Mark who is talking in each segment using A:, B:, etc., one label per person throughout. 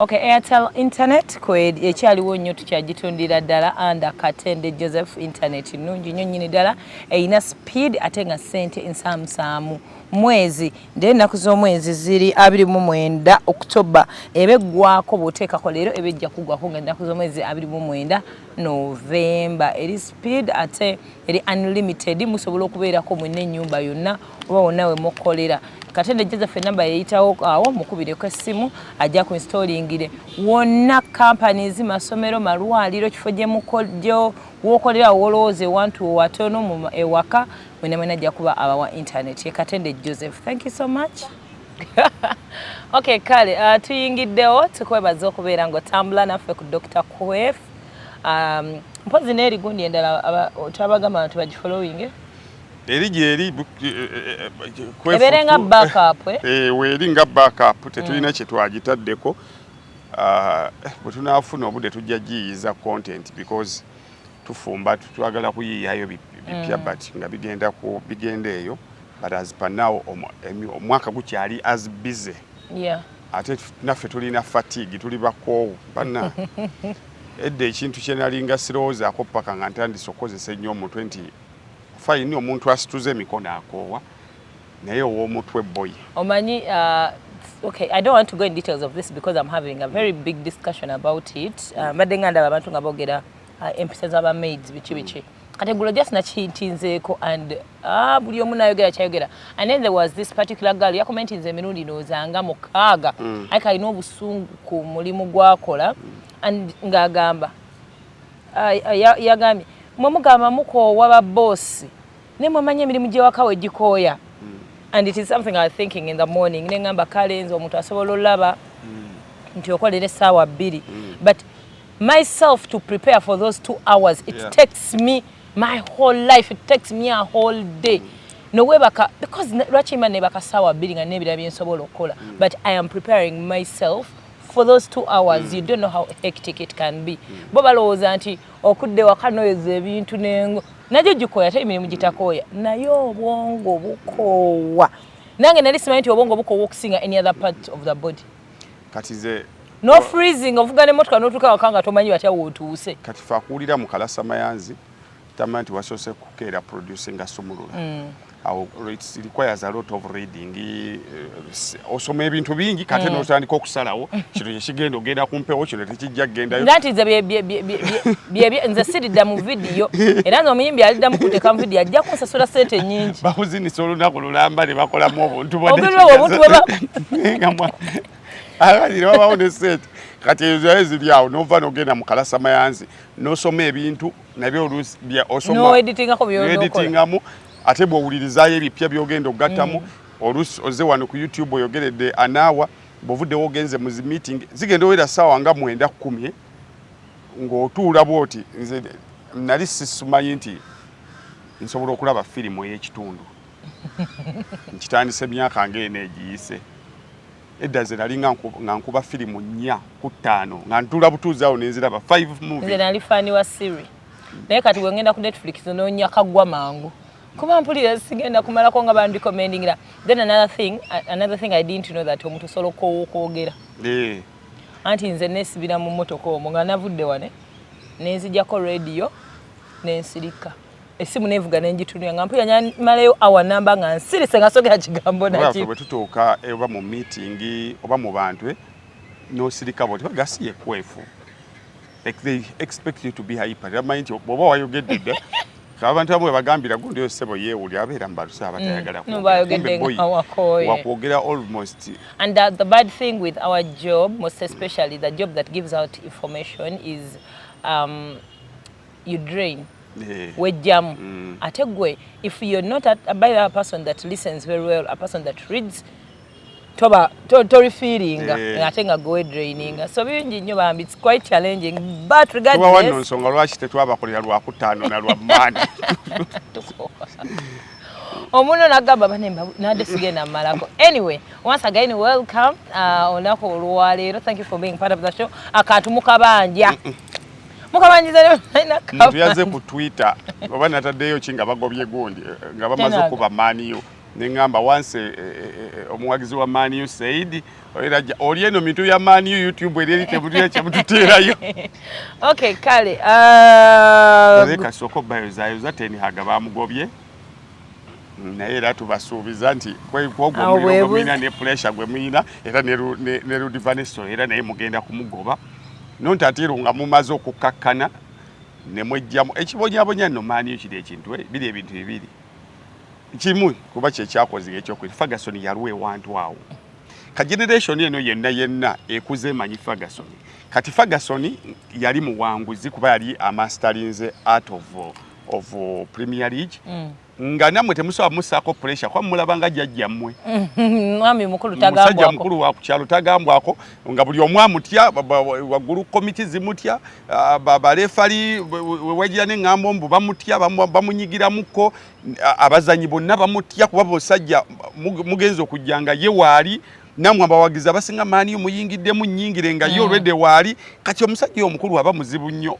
A: Okay, Airtel internet kwe ekyaliwo nnyo, tukyagitundira ddala under Katende Joseph. Internet nnungi nnyo nnyini ddala, erina speed ate nga ssente ensaamusaamu. Mwezi ndee ennaku z'omwezi ziri 29 October, eba eggwako bw'oteekako leero, eba ejja kuggwako nga ennaku z'omwezi 29 November. Eri speed ate eri unlimited, musobola okubeerako mwenna ennyumba yonna oba wonna we mukolera. Katende Joseph enamba yeyitawo awo, mukubireko essimu, ajja ku installingire wonna, companies, masomero, malwaliro, kifo gye wokolera, wolowooza ewantu watono, ewaka, mwena mwena ajja kuba abawa internet. Ye Katende Joseph, thank you so much. Okay, kale tuyingiddewo, tukwebaza okubeera ng'otambula naffe ku Dr. Quef. Mpozi n'eri gundi endala twabagamba nti bagifollowing.
B: Eri gyeri.
A: Ebeere nga backup, eh?
B: Weeri nga backup, tetulina kye twagitaddeko. Bwe tunaafuna obudde tujja giyiyiza content because tufumba, twagala kuyiiyayo bipya, but nga bigenda ku bigenda eyo. But as per now, omwaka gukyali as busy. Ate naffe tulina fatigue, tuli bakoowu banna. Edda ekintu kye nalinga sirowoozaako paka nga ntandise okukozesa ennyo omutwe nti fine, omuntu asituza emikono akoowa, naye ow'omutwe boy.
A: Omanyi, okay, I don't want to go in details of this because I'm having a very big discussion about it. Mbadde nga ndaba abantu nga boogera empisa z'abamaids, biki biki. Kati eggulo just nakintinzeeko and buli omu nayogera kyayogera, and then there was this particular girl yakomentinze emirundi ndowooza nga 6. Aye kalina obusungu ku mulimu gwakola and ng'agamba yagambye mwe mugamba mukoowa ba boss, naye mwemanyi emirimu gyewaka we gikooya. And it is something I was thinking in the morning, neŋŋamba kale nze omuntu asobola olaba nti okolera essaawa 2, but myself to prepare for those 2 hours, it takes me my whole life, it takes me a whole day. Nowebaka because lwaki mba nebaka ssaawa 2 nga n'ebirala byensobola okukola? But I am preparing myself for those 2 hours. You don't know how hectic it can be. Bo balowooza nti okudda ewaka noyoza ebintu nengo nagyo gikooya, ate emirimu gitakooya, naye obwongo bukoowa. Nange nali simanyi nti obwongo bukoowa okusinga any other part of the body.
B: Kati ze
A: No freezing, ovuga n'emmotoka n'otuuka waka nga tomanyi watya wootuuse.
B: Kati fe akuwulira mu kalasa mayanzi tamanyi nti wasoose kukeera producinga Sumulula. Awo it requires a lot of reading, osoma ebintu bingi, kate n'otandika okusalawo kino kyekigenda ogenda ku mpewo, kino tekijja kugendayo.
A: Nga nti nze nze siridda mu vidiyo, era nze omuyimbi aliddamu kuteeka mu vidiyo ajja kunsasula sente nnyingi.
B: Bakuzinisa olunaku lulamba ne bakolamu obuntu.
A: Obulwa obuntu bwe
B: nga akati ne babawo ne sente. Kati ezo zayo ziri awo, nova nogenda mu kalasa mayanzi nosoma ebintu nabyo oluusi osoma
A: N'oeditingako by'onookola.
B: N'editingamu, ate bw'owulirizaayo ebipya by'ogenda okugattamu. Oluusi oze wano ku YouTube oyogeredde anaawa, bw'ovuddewo ogenze mu zi meeting, zigenda owera ssaawa nga 9, 10, ng'otuula bw'oti. Nze nali sisumanyi nti nsobola okulaba firimu ey'ekitundu. Nkitandise emyaka ng'eno egiyise. Edda ze nali nga nkuba firimu nnya ku ttaano nga ntuula butuuzi awo nenziraba five movie.
A: Nze nali fan wa series, naye kati bwengenda ku Netflix noonya kaggwa mangu kuba mpulira sigenda kumalako nga bandicommendingira. Then another thing I didn't know, that omuntu osobola okukoowa okwogera. Anti nze neesibira mu mmotoka omwo nga navudde wane, nenzijjako radio, nensirika, essimu nevuga, nengitunula nga mpulira nyamalayo awa namba nga nsirise nga sogera kigambo.
B: Oba ffe
A: naki
B: bwe tutuuka oba mu meeting oba mu bantu, n'osirika bwoti bagasi yekwefu, like they expect you to be hyper. Bamanyi nti bw'oba wayogedde dda, abantu abamu bagambira gundi oyo ssebo yeewulira abeera mu balusi abatayagala.
A: No, bayogedde nga wakooye.
B: Wakwogera almost.
A: And the bad thing with our job, most especially the job that gives out information, is you drain. Wejjamu. Ate gwe if you're not by a person that listens very well, a person that reads, toba torifeelinga. Ate nga gwe draininga, so bingi nnyo bambi, it's quite challenging, but
B: tubawa nno
A: regardless
B: nsonga lwaki tetwabakolera Lwakutaano na lwa Mmande.
A: Omuno nagamba bane nadde sigenda mmalako. Anyway, once again welcome, olunaku olwaleero. Thank you for being part of the show. Akantu mukabanja mukabanjiza.
B: Muntu yazze ku Twitter oba nataddeyo ki nga bagobye gundi, nga bamaze
A: Tenaga.
B: Okuba maaniyo Neŋŋamba once omuwagizi wa Man U said era oli eno mitu ya Man U YouTube eri eri temutuya kyemututeerayo.
A: Okay, kale.
B: Kasooka obayozayoza Ten Hag bamugobye, naye era tubasuubiza nti kwogwo
A: Awo
B: omuliro gwe
A: bwe
B: muyina ne pressure gwe muyina, era ne Ruud van Nistelrooy era naye mugenda kumugoba nonti ate nga mumaze okukkakkana ne mwejjamu ekibonyabonya. Nno Man U kiri ekintu biri ebintu bibiri, kimu kuba kyekyakoze ekyokweri Ferguson yalwa ewantu awo ka generation eno yenna yenna ekuze emanyi Ferguson. Kati Ferguson yali muwanguzi kuba yali amastarinze art of Premier League, nga nammwe temusobola musaako pressure kuba mulaba nga jjajjammwe.
A: Mwami mukulu
B: musajja
A: tagambwako.
B: Mukulu wa ku kyalo tagambwako, nga buli omu amutya, waggulu komiti zimutya, balefali wewagira neŋŋambo mbu bamutya, bamunyigiramuko, abazanyi bonna bamutya kuba busajja mugenzi okujja nga ye waali, nammwe abawagizi abasinga Man U muyingiddemu nnyingire nga ye olwedde waali. Kati omusajja omukulu aba muzibu nnyo.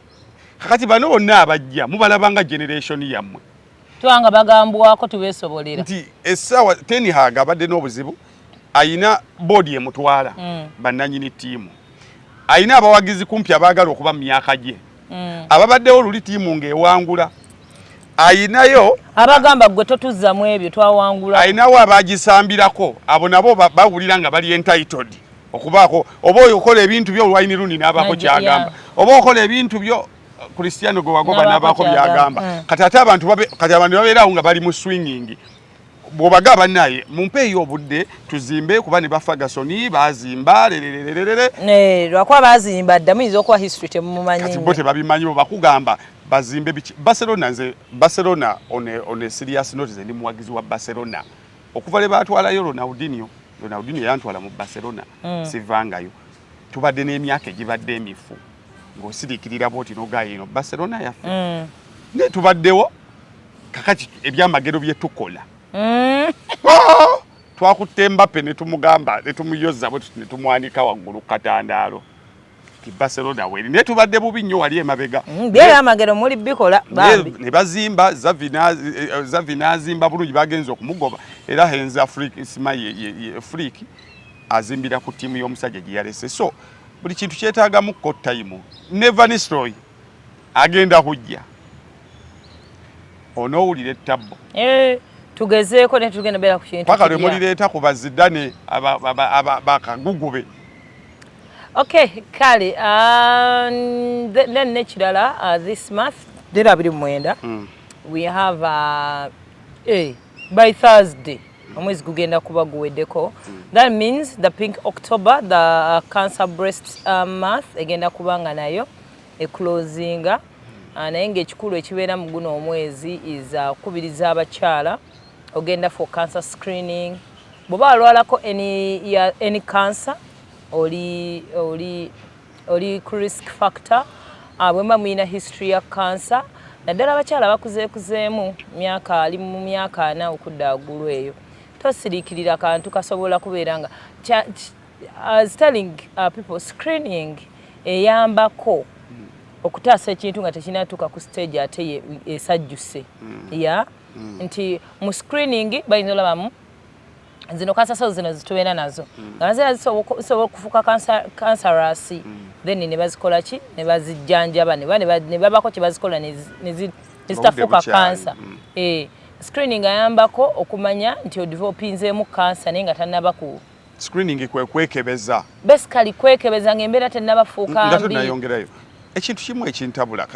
B: Kakati bano bonna abajja mubalaba nga generation yammwe.
A: Twanga bagambwako, tubeesobolera.
B: Nti essaawa Ten Hag abadde n'obuzibu, ayina boodi emutwala, bannanyini ttiimu, ayina abawagizi kumpi abaagala okuba mu myaka gye, ababaddewo luli ttiimu ng'ewangula, ayinayo
A: abagamba gwe totuzzamu ebyo twawangula.
B: Ayinawo abagisambirako, abo nabo bawulira nga bali entitled okubaako, oba oyo okola ebintu byo Wayne Rooney n'abaako kyagamba, oba okola ebintu byo Cristiano gwe wagoba
A: N'abaako
B: n'abaako
A: kyagamba.
B: byagamba. Kati ate abantu kati abantu babeerawo nga bali mu swinging, bw'obaga bannaye mumpeeyo obudde tuzimbe, kuba ne ba Ferguson bazimba lerererere.
A: Lwakuba bazimba dda, muyinza okuba history temumumanyi.
B: Kati bo tebabimanyi, bo bakugamba bazimbe biki. Barcelona, nze Barcelona on a serious note, nze ndi muwagizi wa Barcelona okuva lwe batwalayo Ronaldinho. Ronaldinho yantwala mu Barcelona, sivangayo. Tubadde n'emyaka egibadde emifu ng'osiriikirira bwoti n'ogaya eno Barcelona yaffe, naye tubaddewo. Kakati ebyamagero bye tukola, Ah! Twakutte Mbappe ne tumugamba ne tumuyoza bwe tuti ne tumwanika waggulu ku katandaalo ti Barcelona weri, naye tubadde bubi nnyo wali emabega.
A: Byamagero muli bikola bambi.
B: Ne bazimba Xavi n'azimba bulungi, bagenza okumugoba era Hansi Flick simanyi Flick azimbira ku ttiimu y'omusajja gye yalese. So buli kintu kyetaagamu ko time. Ne Van Nistelrooy agenda kujja onoowulira ettabbo.
A: Tugezeeko ne tugenda beera ku kintu
B: paka lwe
A: kirya.
B: Mulireeta ku bazidane bakagugube.
A: Okay, kale, then nekirala, this month leero 29, we have by Thursday omwezi gugenda kuba guweddeko. That means the Pink October, the cancer breast month egenda kuba nga nayo eclosinga. Naye ng'ekikulu ekibeera mu guno omwezi is kukubiriza abakyala ogenda for cancer screening. Bw'oba walwalako any cancer, oli ku risk factor. Bwe muba muyina history ya cancer, naddala abakyala bakuzeekuzeemu myaka, ali mu myaka 40 okudda waggulu eyo, tosiriikirira kantu kasobola kubeera nga as telling people, screening eyambako okutaasa ekintu nga tekinatuuka ku stage ate esajjuse ya nti mu screening bayinza olabamu zino cancer cells zino zitubeera nazo nga nazira zisobola okufuuka cancerous, then ne bazikola ki, ne bazijjanjaba, ne babako kye bazikola ne zitafuuka cancer. Screening ayambako okumanya nti odevelopinzeemu cancer naye nga tannaba ku
B: Screening kwe kwekebeza.
A: Basically kwekebeza ng'embeera tennabafuuka
B: Nga
A: mbi.
B: Tonayongerayo ekintu kimu ekintabula,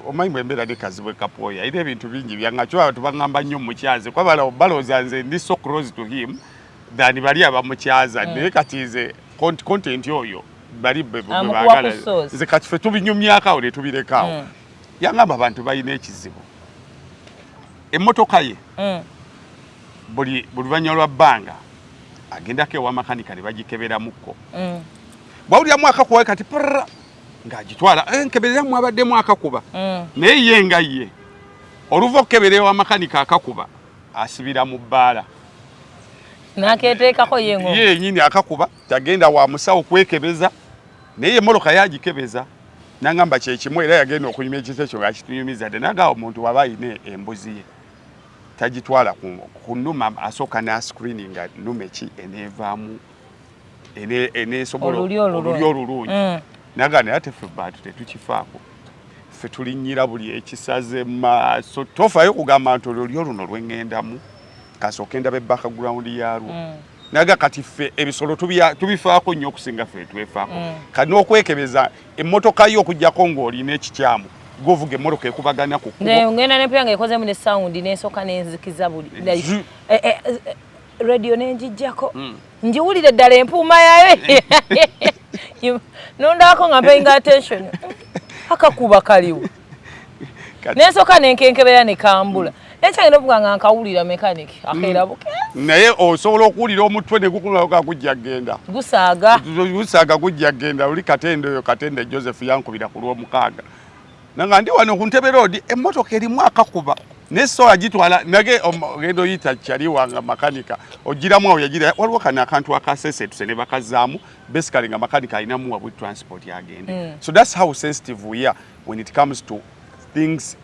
B: omanyi bwe mbeera ne Kazibwe Kapooya, era ebintu bingi byanga kyo abantu baŋŋamba nnyo mukyaze kuba balowooza nze ndi so close to him than bali abamukyaza. Naye kati nze content oyo bali be
A: Amukuwa
B: baagala.
A: ku source.
B: Nze kati ffe tubinyumyako awo ne tubirekaawo. Yangamba abantu balina ekizibu, emmotoka ye buli luvannyuma lwa bbanga agendako ewa makanika ne bagikeberamukko. Bwawuliramu akakuba kati prra ng'agitwala, "Eh, nkebereramu abaddemu akakuba." Naye ye nga ye oluva okukebera ewa makanika akakuba asibira mu bbaala.
A: N'aketeekako ye ng'omu.
B: Ye yenyini akakuba tagenda wa musawo kwekebeza, naye emmotoka yagikebeza. Nangamba kyekimu, era yagenda okunyumya ekintu ekyo ng'akitunyumiza dde, nagamba omuntu waba ayina embuzi ye. Tagitwala ku nnuma, asooka n'a screening nnume ki eneevaamu eneesobola
A: Olulyo olulungi.
B: Olulyo olulungi. Naga naye ate ffe bantu tetukifaako, ffe tulinnyira buli ekisaze maaso. Tofaayo kugamba nti olulyo luno lweŋŋendamu kasooke ndabe background yaalwo. Naga kati ffe ebisolo tubifaako nnyo okusinga ffe twefaako. Kati n'okwekebeza emmotoka yo, okugjako ng'olina ekikyamu, gwovuga emmotoka ekubagana ku kkubo.
A: Ngenda nempya nga ekozemu ne sound, nensooka nenzikiza buli like, radio nenjijjako, njiwulire ddala empuuma yayo, nondako nga paying attention, akakuba kaliwo. Nensooka nenkenkebera ne kambula, nekyagenda ovuga nga nkawulira mechanic akeera buke.
B: Naye osobola okuwulira omutwe ne gukulaka gujja genda.
A: Gusaaga.
B: Gusaaga, gujja genda. Oli Katende oyo, Katende Joseph, yankubira ku Lwomukaaga nanga ndi wano ku Ntebe Road, emmotoka erimu akakuba naye sola gitwala nage ogenda oyita kyali wanga makanika ogiramu awo yagira waliwo kano akantu akasesetuse ne bakazaamu. Basically nga makanika alinamu wabwe transport agende. So that's how sensitive we are when it comes to things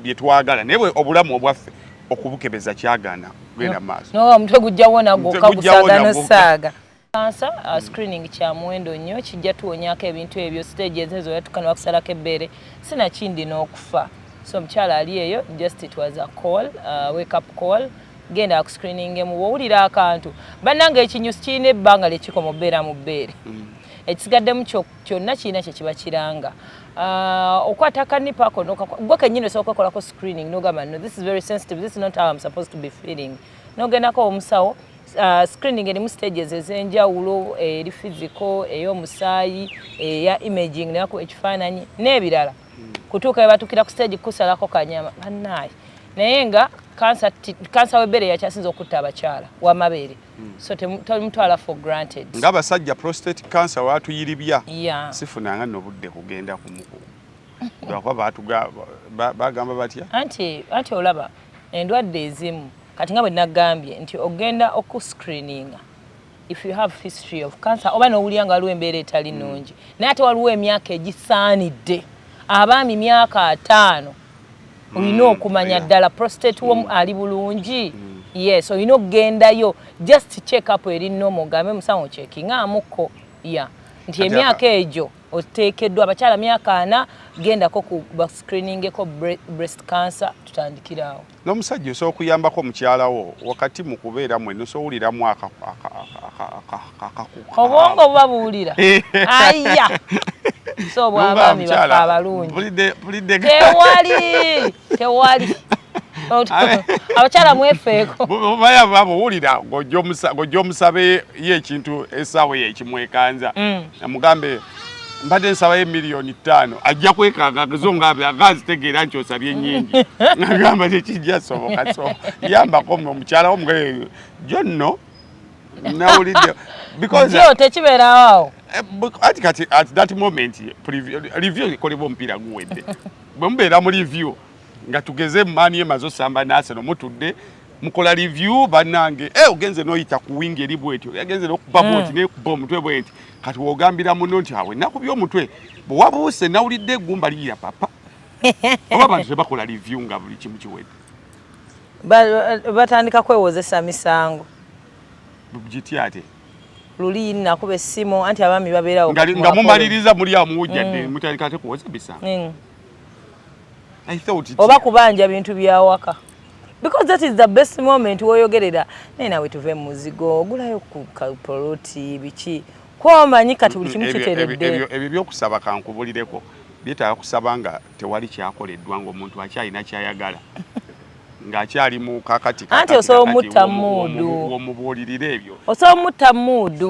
B: byetwagala, naye obulamu obwaffe okubukebeza kyagaana kugenda mu maaso.
A: No omutwe gujjawo nagwo.
B: Omutwe gujjawo
A: gusaaga
B: nagwo.
A: Nosaaga kansa. Screening kya muwendo nnyo, kijja tuwonyako ebintu ebyo, stages ezo yatuka nebakusalako ebbeere sinakindi n'okufa. So omukyala ali eyo, just it was a call, wake up call. Genda akuscreeningemu bw'owulira akantu. Bannanga, ekinyusi kirina ebbanga lyekikoma obeera mu bbeere, ekisigaddemu kyonna kirina kye kiba kiranga. Okwata akanipa ako gwe kennyini osobola okwekolako screening nogamba, "No, this is very sensitive, this is not how I'm supposed to be feeling." Nogendako omusawo. Screening erimu stages ez'enjawulo, eri physical, ey'omusaayi, eya imaging nebakuba ekifaananyi n'ebirala, kutuuka we batuukira ku stage kusalako kanyama. Bannaaye, naye nga kansa w'ebbeere yakyasinza okutta abakyala w'amabeere, so temutwala for granted.
B: Ng'abasajja prostate cancer watuyiribya. Sifunanga nno budde kugenda kumuku lwakuba bagamba batya.
A: Anti olaba endwadde ezimu kati nga bwe nagambye nti ogenda okuscreeninga if you have history of cancer oba n'owulira nga waliwo embeera etali nnungi. Naye ate waliwo emyaka egisaanidde abaami, myaka 50 olina okumanya ddala prostate wo ali bulungi. Yes, olina okugendayo just check up eri normal, ogambe musawo checkingamuko ya nti
B: Kati
A: emyaka egyo oteekeddwa. Abakyala myaka 40, gendako ku bascreeningeko breast cancer, tutandikire awo.
B: N'omusajja osobola okuyambako mukyala wo wakati mu kubeera mwenna, osobola owuliramu
A: Obwongo buba buwulira aya, so bwabaami bafe abalungi.
B: Pulidde.
A: Tewali, tewali, abakyala mwefeeko.
B: Baya babuwulira ng'ojja omusabe ye ekintu essaawa eyo ekimwekanza, amugambe mbadde nsabayo 5 miliyoni, ajja kwekanga zo nga agazitegeera nti osabye nnyingi, agamba tekijja soboka. So yambako omukyala wo mugambe jo nno nawulidde because
A: Jo tekibeerawo awo.
B: Ati kati at that moment review ekolebwa omupiira guwedde. Bwe mubeera mu review nga tugeze Man emaze osamba n'Arsenal, mutudde mukola review, bannange, ogenze n'oyita ku wing eri bwetyo, yagenze n'okuba bwoti nekuba omutwe bweti. Kati wogambira muno nti awe nakubye omutwe, bwe wabuuse nawulidde eggumba liyira papa. Oba abantu tebakola review nga buli kimu kiwedde?
A: Batandika kwewozesa misango.
B: Gitya ate?
A: Luli nakuba essimu, anti abaami babeerawo.
B: Nga mumaliriza muli amuwujjadde, mutandika ate kuwoza misango. I thought
A: Oba kubanja bintu byawaka, because that is the best moment woyogerera naye nawe tuve mu muzigo, ogulayo ku kapoloti biki kwomanyi kati buli kimu kiteredde.
B: Ebyo byokusaba kankubulireko, byetaaga kusaba nga tewali kyakoleddwa, ng'omuntu akyalina kyayagala, ng'akyali mu kakati.
A: Anti osobola omutta mood.
B: Womubuulirira ebyo.
A: Osobola omutta mood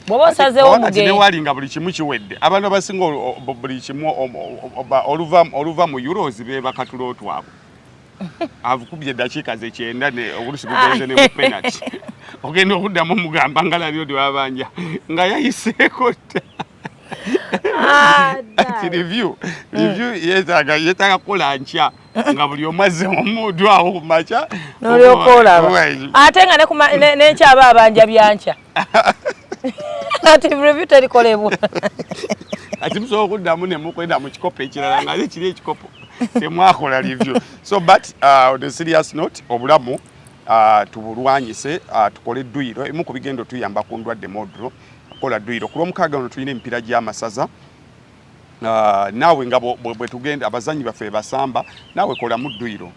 A: bw'oba osazeewo.
B: Kati
A: Mugende.
B: Newali nga buli kimu kiwedde, abantu abasinga buli kimu oluva mu Euros beebaka tulo twabwe, avukubye eddakiika ze 90 oluusi gugenze ne mu penalty, ogenda okuddamu omugamba nga laliro babanja nga yayiseeko dda. Ati review yeetaaga kukola nkya nga buli omu azze mu mood awo ku makya.
A: Nolyoka olaba ate nga nenkya aba abanja byankya, ati review terikolebwa.
B: Ati musobola okuddamu ne mukwenda mu kikopo ekirala nga ate kiri ekikopo. Temwakola review. So but on a serious note, obulamu tubulwanyise, tukole dduyiro. Emu ku bigendo tuyamba ku ndwadde modro kola dduyiro. Ku lwomukaaga ono tulina emipiira gy'amasaza. Naawe nga bwe tugenda, abazanyi baffe basamba, naawe kolamu dduyiro.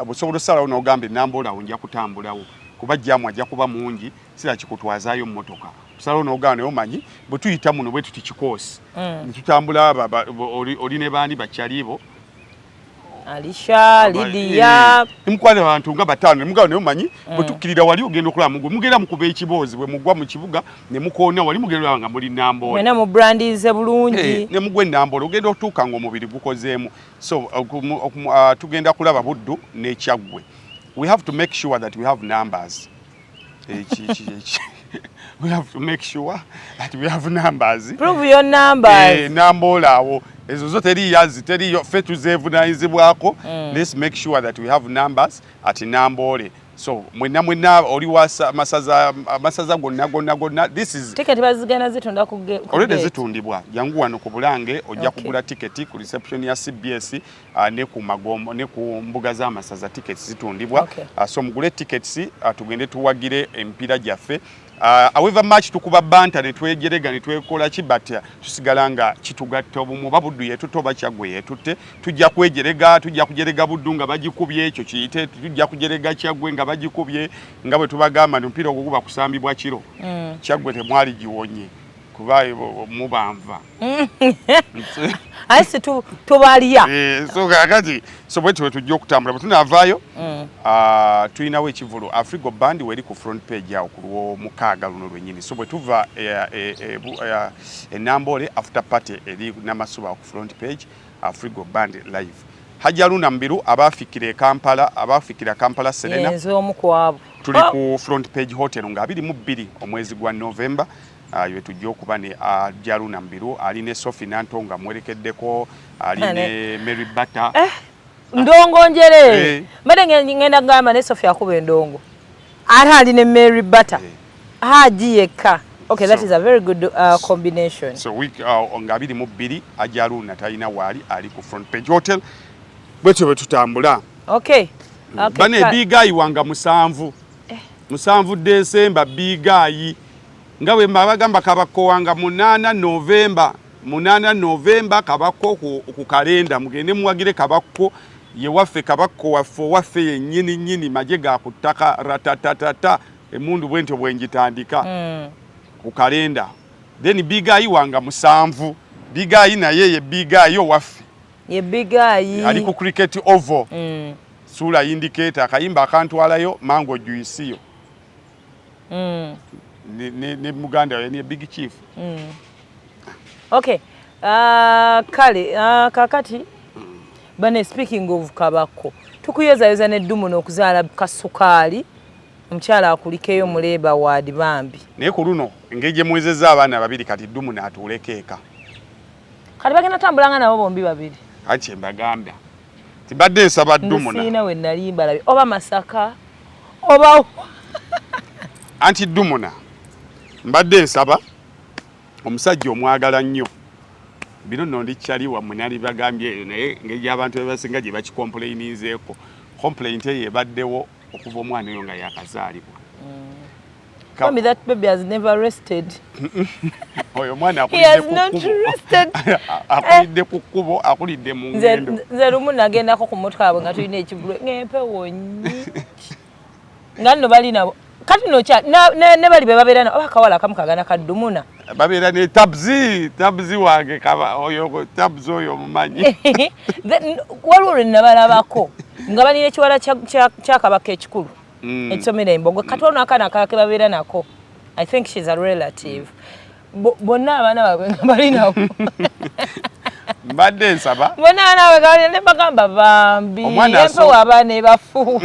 B: Busobola osalawo n'ogamba enamboolawo nja kutambulawo kuba jam ajja kuba mungi, sira kikutwazaayo mmotoka. Osalawo n'ogamba naye omanyi bwe tuyita muno bwe tuti kikoosi netutambula oli ne baani bakyalibo.
A: Alisha, Lydia.
B: Nemukwata abantu nga bataano nemugamba naye omanyi bwe tukkirira wali ogenda okulaba mugwe mugenda mukuba ekiboozi, bwe mugwa mu kibuga ne mukoona wali mugenda olaba nga muli Namboole.
A: Mwena mu brandinze bulungi.
B: Ne mugwa enamboole ogenda otuuka ng'omubiri gukozeemu. So tugenda kulaba Buddu n'Ekyaggwe. We have to make sure that we have numbers. We have to make sure that we have numbers.
A: Prove your numbers.
B: Namboole awo ezo zo teriyazi teriyo, ffe tuzeevunaanyizibwako. Let's make sure that we have numbers at Namboole. So mwenna mwenna oli wa masaza, amasaza gonna gonna gonna, this is
A: Tiketi bazigenda zitunda ku
B: already
A: gate.
B: Zitundibwa. Jangu wano ku Bulange ojja kugula tiketi ku reception ya CBS, ne ku magombo ne ku mbuga z'amasaza tickets zitundibwa. So mugule tickets, tugende tuwagire emipiira gyaffe. However much tukuba banta ne twejerega ne twekola ki, but tusigala nga kitugatta obumu. Oba Buddu yetutte oba Kyaggwe yetutte, tujja kwejerega, tujja kujerega Buddu nga bagikubye, ekyo kiyite, tujja kujerega Kyaggwe nga bagikubye. Nga bwe tubagamba nti omupiira ogwo guba kusambibwa kiro. Kyaggwe temwali giwonye kuba mubanva.
A: Aye si tubalya.
B: So kakati so bwe tuwe tujja okutambula bwe tunaavaayo, tulinawo ekivulu Afrigo Band weri ku Front Page awo ku lwomukaaga luno lwennyini. So bwe tuva e Namboole, after party eri Namasuba ku Front Page, Afrigo Band live. Hajaluna Mbiru abafikira e Kampala, abafikira Kampala Serena.
A: Nze omu ku abo.
B: Tuli ku Front Page Hotel nga 22 omwezi gwa November, we tujja okuba ne Jaluna Mbiru, ali ne Sophie Nantonga mwerekeddeko, ali ne Mary Bata.
A: Ndongo njere. Mbadde ngenda gamba ne Sophie akuba endongo ate ali ne Mary Bata. Haji yekka. Okay, that is a very good combination.
B: So week nga 22 Ajaluna talina waali, ali ku Front Page Hotel. Bwetyo bwe tutambula.
A: Okay.
B: Bane bigayi wanga 7 7 Desemba bigayi nga bwe bagamba Kabako wanga 8 Novemba, 8 Novemba Kabako ku kalenda. Mugende muwagire Kabako, ye waffe Kabako waffe, owaffe yennyini nnyini, magye ga ku ttaka ratatatata emundu bwentyo bwengitandika ku kalenda. Then bigayi wanga 7, bigayi naye ye bigayi owaffe.
A: Ye bigayi.
B: Ali ku Cricket Oval. Sula Indicator akayimba akantwalayo mango juisiyo ne muganda we ne Big Chief.
A: Okay. Kale kakati bane, speaking of Kabako, tukuyozayoza neddumu n'okuzaala kasukaali, omukyala akulikeyo mu labour ward bambi.
B: Naye ku luno engeri gye muwezezza abaana babiri, kati ddumu n'atuuleko eka.
A: Kati bagenda tambulanga nabo bombi babiri.
B: Kati kye mbagamba tibadde nsaba ddumuna.
A: Siina we nali mbalabye oba Masaka oba
B: Anti ddumuna mbadde nsaba omusajja omwagala nnyo. Bino nno ndi kyali wammwe nali bagambye eyo, naye engeri gy'abantu bebasinga gye bakicomplaininzeeko, complaint eyo ebaddewo okuva omwana oyo nga yakazaalibwa.
A: Mommy, that baby has never rested.
B: Oyo omwana
A: He has not rested.
B: Akulidde ku kkubo, akulidde mu ngendo.
A: Nze lumu nagendako ku mmotoka yaabwe nga tulina ekivulu ng'empewo nnyingi nga nno bali nabo kati no kya ne bali be babeera nabo akawala akamu kagana kaddumuna.
B: Babeera ne Tabzi, Tabzi wange kaba oyo Tabzi oyo omumanyi.
A: Waliwo lwe nabalabako nga balina ekiwala kya Kabaka ekikulu ekisomera embogo. Kati waliwo n'akaana akalala ke babeera nako, I think she's a relative. Bonna abaana baabwe nga bali nabo.
B: Mbadde nsaba
A: Bonna abaana baabwe nga bali ne bagamba bambi empewo abaana ebafu.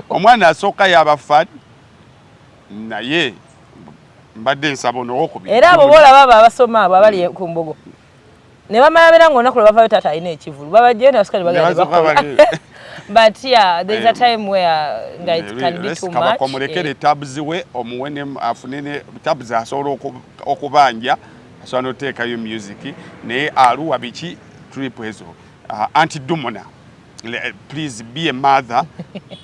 B: Omwana asooka yaba fan, naye mbadde nsaba ono owokubiri.
A: Era abo boolaba abo abasoma abo abali ku mbogo ne bamala beera nga olunaku lwe bavayo taata alina ekivulu babajjayo ne basooka ne bagenda ne bakola. But yeah, there's a time where nga it can be too much.
B: Kabaka omulekere Tabs we omuwe ne afune ne Tabs asobola okubanja, asobola n'oteekayo music naye aluwa biki trip ezo. Anti Dumuna, please be a mother,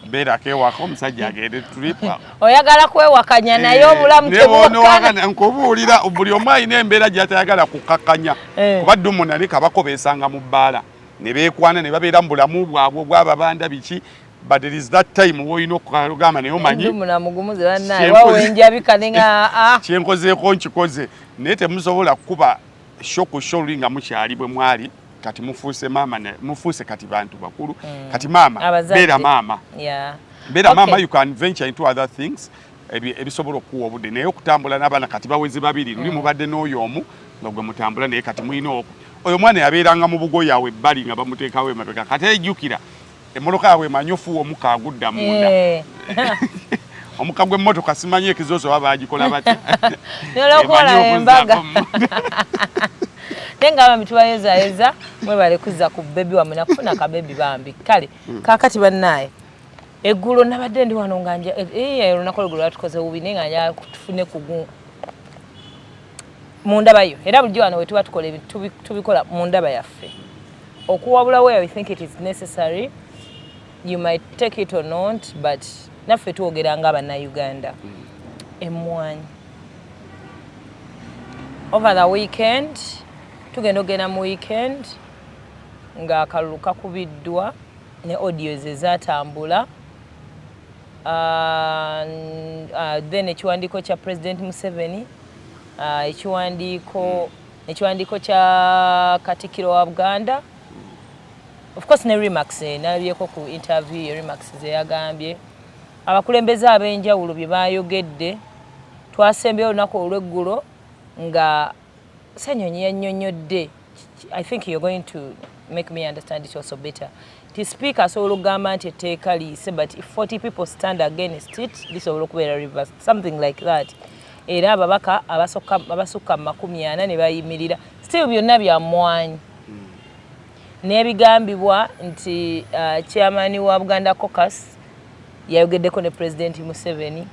B: beerako ewaka, omusajja agende trip.
A: Oyagala kwewakanya, naye obulamu tebuwakana.
B: Nkubuulira, buli omu alina embeera gy'atayagala kukakkanya. Kuba Dumuna ne Kabako beesanga mu bbaala ne beekwana ne babeera mu bulamu bwabwe obwababanda biki, but there is that time woolina okugamba, naye omanyi
A: Dumuna mugumuze bannaye, wawenjabika nenga ah.
B: Kyenkozeeko nkikoze, naye temusobola kukuba show ku show luli nga mukyali bwe mwali. Kati mufuuse maama, mufuuse kati bantu bakulu. Kati maama
A: Abazadde.
B: Beera maama, beera maama. You can venture into other things ebisobola okukuwa obudde, naye okutambula n'abaana kati bawezi babiri, luli mubadde n'oyo omu nga gwe mutambula, naye kati mulina oyo omwana yabeeranga mu bugoye awo ebbali nga bamuteekawo emabega. Kati ejjukira emmotoka yaabwe emanyi ofuuwa omukka agudda munda. Omukka gw'emmotoka simanyi ekizooso oba baagikola batya.
A: Nolwokukola
B: Emanyi
A: embaga.
B: okuzzaako munda.
A: Naye nga bambi tubayozayoza, mwebale kuzza ku baby wammwe nakufuna ka baby bambi. Kale kaakati bannaaye, eggulo nabadde ndi wano nga nja olunaku olweggulo lwatukoze bubi, naye nga njagala tufune kugu mu ndabayo. Era bulijjo wano we tuba tukola ebintu tubikola mu ndaba yaffe, okuwabula where we think it is necessary. You might take it or not, but naffe twogera nga Bannayuganda. Emmwanyi, over the weekend, tugenda ogenda mu weekend ng'akalulu kakubiddwa ne audios ezatambula. Then ekiwandiiko kya President Museveni, ekiwandiiko kya Katikkiro wa Buganda, of course ne remarks, nalabyeko ku interview ye, remarks ze yagambye, abakulembeze ab'enjawulo bye bayogedde. Twasembyeyo olunaku olw'eggulo nga Ssenyonyi yannyonnyodde. I think you're going to make me understand it also better, nti Speaker asobola okugamba nti etteeka liyise, but if 40 people stand against it, lisobola okubeera reversed, something like that. Era ababaka abasukka mu 40 ne bayimirira. Still byonna bya mmwanyi n'ebigambibwa nti chairman wa Buganda Caucus yayogeddeko ne President Museveni.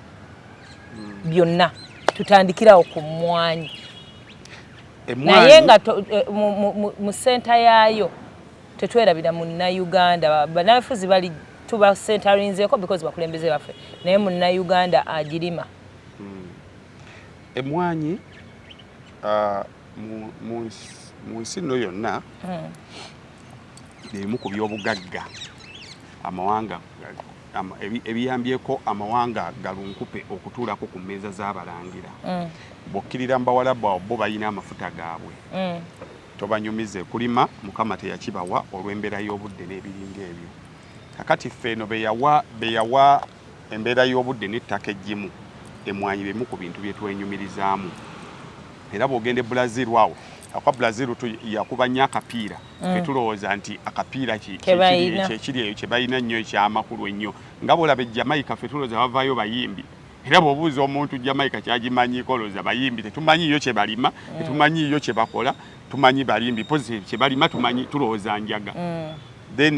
A: Byonna tutandikirawo ku mmwanyi, naye nga mu center yaayo tetwerabira Munnayuganda. Bannabyabufuzi bali tubasentarinzeeko because bakulembeze baffe, naye Munnayuganda agirima.
B: Emwanyi mu nsi nno yonna by'ebimu ku byobugagga amawanga ebiyambyeko amawanga galunkupe okutuulako ku mmeeza z'abalangira. Bw'okkirira mu Bawalabu awo, bo balina amafuta gaabwe. Tobanyumize kulima, Mukama teyakibawa olw'embeera y'obudde n'ebiringa ebyo. Kakati ffe eno beyawa embeera y'obudde n'ettaka eggimu, emwanyi bimu ku bintu bye twenyumirizaamu. Era bw'ogenda e Brazil awo, akwa Brazil yakuba nnyo akapiira. Ffe tulowooza nti akapiira
A: Ke balina.
B: Kyekiri eyo kye balina nnyo ekyamakulu ennyo. Nga bw'olaba e Jamaica, ffe tulowooza bavaayo bayimbi. Era bw'obuuza omuntu Jamaica kyagimanyiiko, olowooza bayimbi. Tetumanyiiyo kye balima, tetumanyiiyo kye bakola, tumanyi bayimbi. Pozi kye balima tumanyi, tulowooza njaga. Then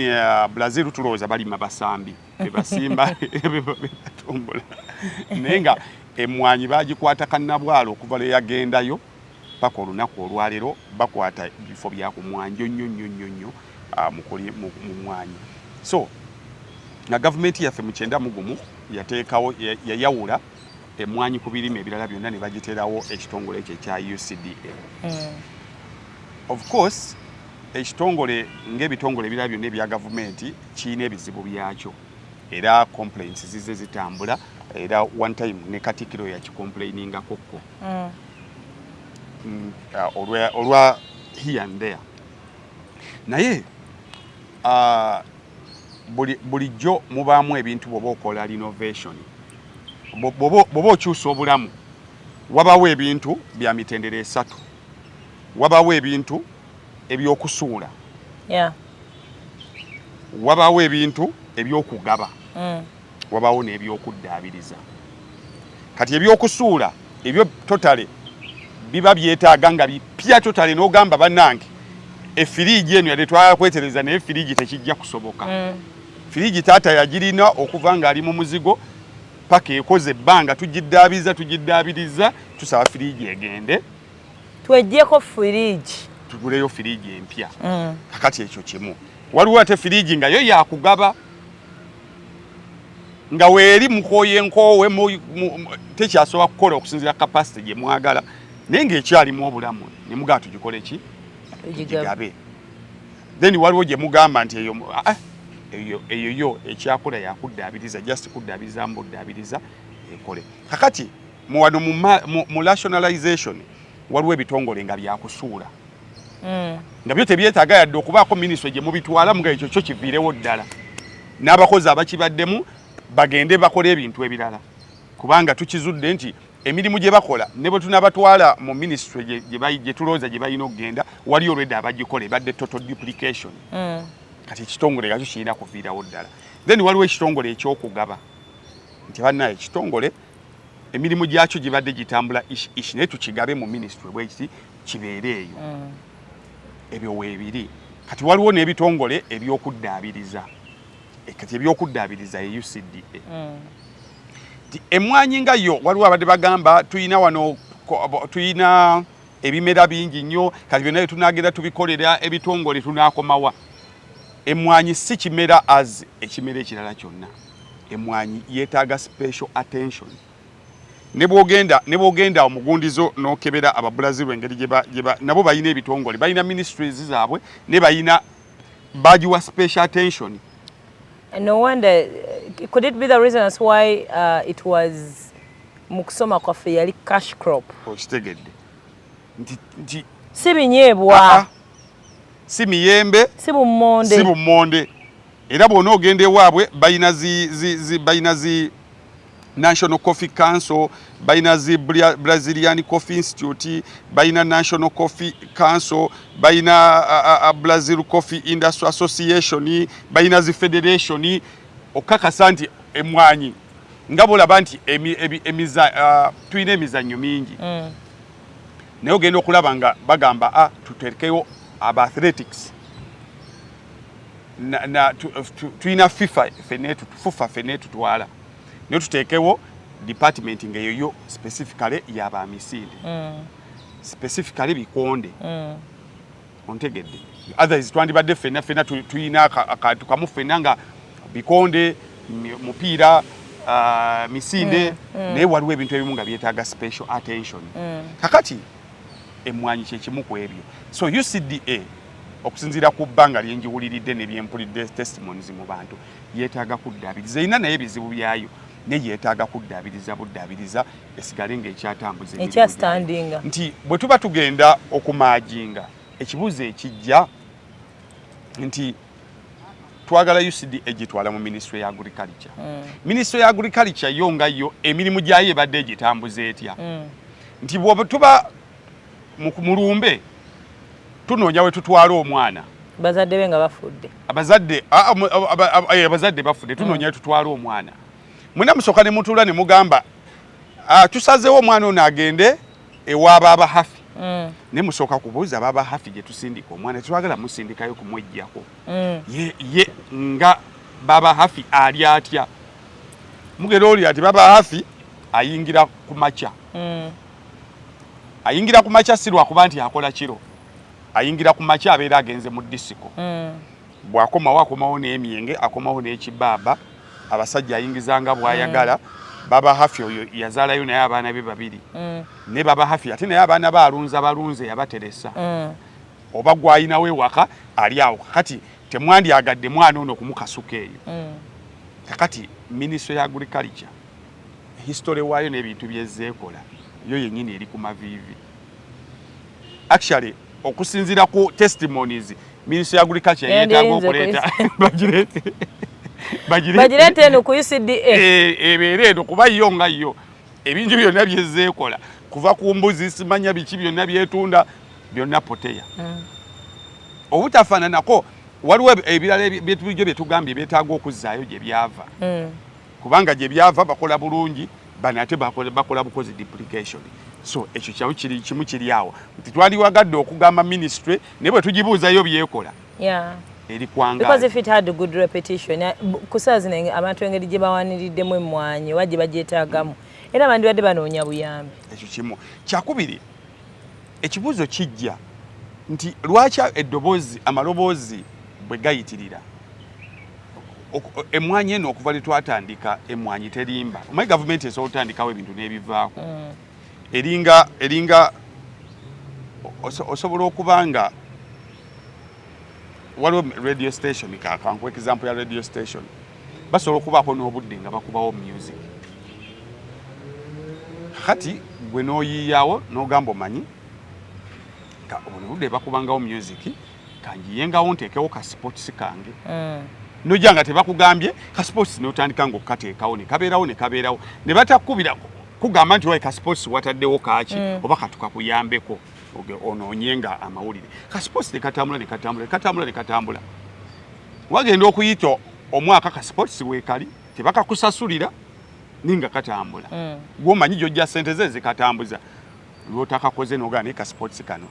B: Brazil tulowooza balima basambi bebasimba bebatumbula, naye nga emwanyi bagikwata kannabwalo okuva lwe yagendayo paka olunaku olwaleero. Bakwata bifo bya ku mwanjo nnyo nnyo nnyo nnyo mu mwanyi. So nga gavumenti yaffe mu 91 yateekawo yayawula emwanyi ku birime ebirala byonna ne bagiteerawo ekitongole ekyo ekya UCDA. Of course ekitongole ng'ebitongole ebirala byonna ebya gavumenti kirina ebizibu byakyo, era complaints zizze zitambula. Era one time ne Katikkiro yakicomplainingako ko olwa here and there. Naye bulijjo mubaamu ebintu bw'oba okola renovation, bw'oba okyusa obulamu, wabawo ebintu bya mitendera esatu. Wabawo ebintu ebyokusuula, wabawo ebintu ebyokugaba, wabawo n'ebyokuddaabiriza. Kati ebyokusuula ebyo totally biba byetaaga nga bipya totally, n'ogamba, "Bannange, efiriigi eno yadde twagala kwetereza, naye firiigi tekijja kusoboka." Firiigi taata yagirina okuva ng'ali mu muzigo paka ekoze ebbanga, tugiddaabiriza, tugiddaabiriza, tusaba firiigi egende.
A: Tweggyeko firiigi.
B: Tuguleyo firiji empya. Kakati ekyo kimu. Waliwo ate firiji nga yo yakugaba, nga weeri mukooye enkoowe, tekyasobola kukola okusinziira capacity gye mwagala, naye ng'ekyalimu obulamu, ne mugaa tugikole ki? Tugigabe. Then waliwo gye mugamba nti eyo, ah, eyo yo ekyakola yakuddaabiriza, just kuddaabiriza mbuddaabiriza ekole. Kakati wano mu rationalization waliwo ebitongole nga byakusuula, nga byo tebyetaaga yadde okubaako minisitule gye mubitwala, nga ekyo kyo kiviirewo ddala, n'abakozi abakibaddemu bagende bakole ebintu ebirala, kubanga tukizudde nti emirimu gye bakola ne bwe tunabatwala mu minisitule gye tulowooza gye balina okugenda, wali olwedde abagikola, ebadde total duplication. Kati ekitongole kakyo kirina kuviirawo ddala. Then waliwo ekitongole ekyokugaba, nti bannaye, ekitongole emirimu gyakyo gibadde gitambula ish ish, naye tukigabe mu minisitule bwekiti kibeere eyo. Ebyo weebiri. Kati waliwo n'ebitongole ebyokuddaabiriza. Kati ebyokuddaabiriza ye UCDA. Nti emmwanyi nga yo, waliwo abadde bagamba tuyina wano tuyina ebimera bingi nnyo, kati byonna byetunagenda tubikolera ebitongole tunakomawa? Emmwanyi si kimera as ekimera ekirala kyonna. Emmwanyi yeetaaga special attention. Ne bwogenda omugundizo n'okebera Ababrazil engeri gye nabo balina ebitongole, balina ministries zaabwe, ne balina bagiwa special attention.
A: No wonder, could it be the reason as why it was mu kusoma kwaffe yali cash crop?
B: Okitegedde nti
A: si binyeebwa.
B: Ah, ah. Si miyembe.
A: Si bummonde.
B: Si bummonde. Era bw'ona ogenda ewaabwe balina zi balina zi National Coffee Council, balina zi Brazilian Coffee Institute, balina National Coffee Council, balina Brazil Coffee Industry Association, balina zi federation, okakasa nti emwanyi nga bolaba nti tulina emizannyo mingi, naye ogenda okulaba nga bagamba a tuterekeyo aba athletics na tulina FIFA fene, FUFA fene tutwala, naye tuteekewo department ng'eyo yo specifically yabamisinde, specifically bikonde. Ontegedde? Otherwise twandibadde ffenna ffenna tulina akantu kamu ffenna nga bikonde, mupiira, misinde, naye waliwo ebintu ebimu nga byetaaga special attention. Kakati emmwanyi kyekimu ku ebyo. So UCDA, okusinziira ku bbanga lyenjiwuliridde nebyempulidde testimonies mu bantu, yeetaaga kuddaabiriza. Erina naye ebizibu byayo, naye yeetaaga kuddaabiriza buddaabiriza esigale ng'ekyatambuza emirimu gyayo.
A: Ekyastandinga.
B: Nti bwe tuba tugenda okumerginga, ekibuuzo ekijja nti twagala UCDA egitwala mu ministry ya agriculture. Ministry ya agriculture yo nga yo emirimu gyayo ebadde egitambuza etya? Nti bwoba tuba mu lumbe tunoonya we tutwala omwana,
A: bazadde be nga bafudde.
B: Abazadde abazadde bafudde, tunoonya we tutwala omwana. Mwena musooka ne mutuula ne mugamba, "Ah, tusazeewo omwana ono agende ewa baaba Hafi." Ne musooka kubuuza baaba Hafi gye tusindika omwana, tetwagala musindikayo kumwejjako. Ye nga baba Hafi ali atya? Mugera oli ati baba Hafi ayingira ku makya. Ayingira ku makya si lwakuba nti akola kiro, ayingira ku makya abeera agenze mu disiko. Bw'akomawo, akomawo n'emyenge, akomawo n'ekibaaba, abasajja ayingiza nga bw'ayagala. Baba Hafi oyo yazaalayo naye abaana be babiri. Ne baba Hafi ate naye abaana be alunza balunze, yabateresa, oba gwayinawo ewaka ali awo. Kakati temwandyagadde mwana ono kumukasuka eyo. Kakati ministry ya agriculture, history waayo n'ebintu byezzeekola yo yennyini eri ku maviivi. Actually, okusinziira ku testimonies, ministry ya agriculture yeetaaga
A: Yandiyinze
B: okuleeta bagireete
A: bagireete eno ku UCDA.
B: Ebeere eno, kuba yo nga yo ebintu byonna byezzeekola, kuva ku mbuzi, simanya biki byonna byetunda byonna poteya. Obutafaananako waliwo ebirala byetulijjo byetugambye byetaaga okuzzaayo gye byava, kubanga gye byava bakola bulungi, bano ate bakola bukozi duplication. So ekyo kyamu kiri kimu kiri awo nti twandiwagadde okugamba ministry, naye bwe tugibuuzayo byekola eri kwanga.
A: Because if it had a good reputation, ku saa zino abantu engeri gye bawaniriddemu emmwanyi oba gye bagyetaagamu, era bandibadde banoonya buyambi.
B: Ekyo kimu. Kyakubiri, ekibuuzo kijja Nti lwaki eddoboozi, amaloboozi bwe gayitirira? Emmwanyi eno, okuva lwe twatandika, emmwanyi terimba. Omanyi gavumenti esobola otandikawo ebintu n'ebivaako. Eringa osobola okuba nga waliwo radio station, kankuwa example ya radio station, basobola okubaako n'obudde nga bakubawo music. Kati gwe n'oyiiyawo n'ogamba, omanyi buno budde bakubangawo music, kanjiyengawo nteekewo ka sports kange. Nojja nga tebakugambye ka sports, n'otandika ng'okukateekawo, ne kabeerawo, ne kabeerawo, ne batakubira kugamba nti wae ka sports wataddewo kaaki oba katukakuyambeko onoonye nga amawulire. Ka sports ne katambula, ne katambula, ne katambula, ne katambula. Wagenda okuyita omwaka, ka sports weekali, tebakakusasulira, ninga katambula. Gwomanyi gyojja sente ze zikatambuza, lwotakakoze nogaa naye ka sports kano.